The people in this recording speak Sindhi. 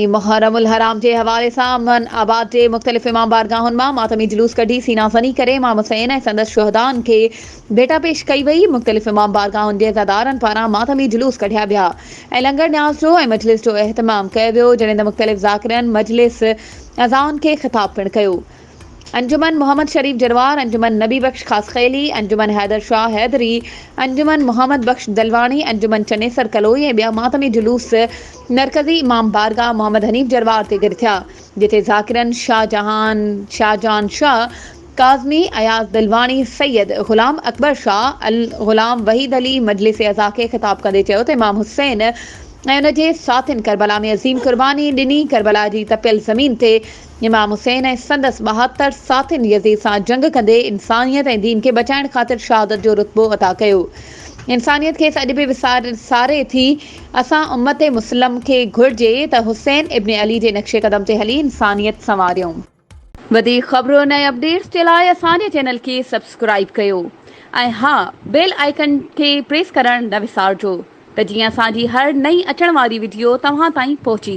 محرم الحرام جي حوالي سان امن آباد جي مختلف امام بارگاهن مان ماتمي جلوس ڪڍي سينا زني ڪري امام حسين ۽ سندس شهدائن کي ڀيٽا پيش ڪئي وئي. مختلف امام بارگاهن جي عزادارن پاران ماتمي جلوس ڪڍيا ويا ۽ لنگر نياز جو ۽ مجلس جو اهتمام ڪيو ويو جڏهن ته مختلف ذاڪرن مجلس عزائن کي خطاب پڻ ڪيو. انجمن محمد شريف جروار، انجمن نبي بخش خاصخيلي، انجمن حيدر شاهه حيدري، انجمن محمد بخش دلواڻي، انجمن چنيسر ڪلوئي ۽ ٻيا ماتمي جلوس مرڪزي امام بارگاهه محمد حنيف جروار تي گڏ ٿيا، جتي ذاڪرن شاهه جهان شاهه جان شاهه ڪاظمي، اياز دلواڻي، سيد غلام اڪبر شاهه، غلام وحيد علي مجلس عزا کي خطاب ڪندي چيو ته امام حسين ۽ ان جي ساٿين ڪربلا ۾ عظيم قرباني ڏني، ڪربلا جي تپيل زمين تي امام حسين ۽ سندس 72 ساٿين يزيد سان جنگ ڪندي انسانيت ۽ دين کي بچائڻ خاطر شهادت جو رتبو عطا ڪيو. انسانيت کيس اڄ به وساري ٿي. اسان امت مسلم کي گهرجي ته حسين ابن علي جي نقش قدم تي هلي انسانيت سنواريون. وڌيڪ خبرن ۽ اپڊيٽس جي لاء اسان جي چينل کي سبسڪرائيب ڪيو ۽ ها بيل آئيڪن کي پريس ڪرڻ نه وسارجو ته جيئن اسان جي هر نئين اچڻ واري وڊيو توهان تائين پهچي.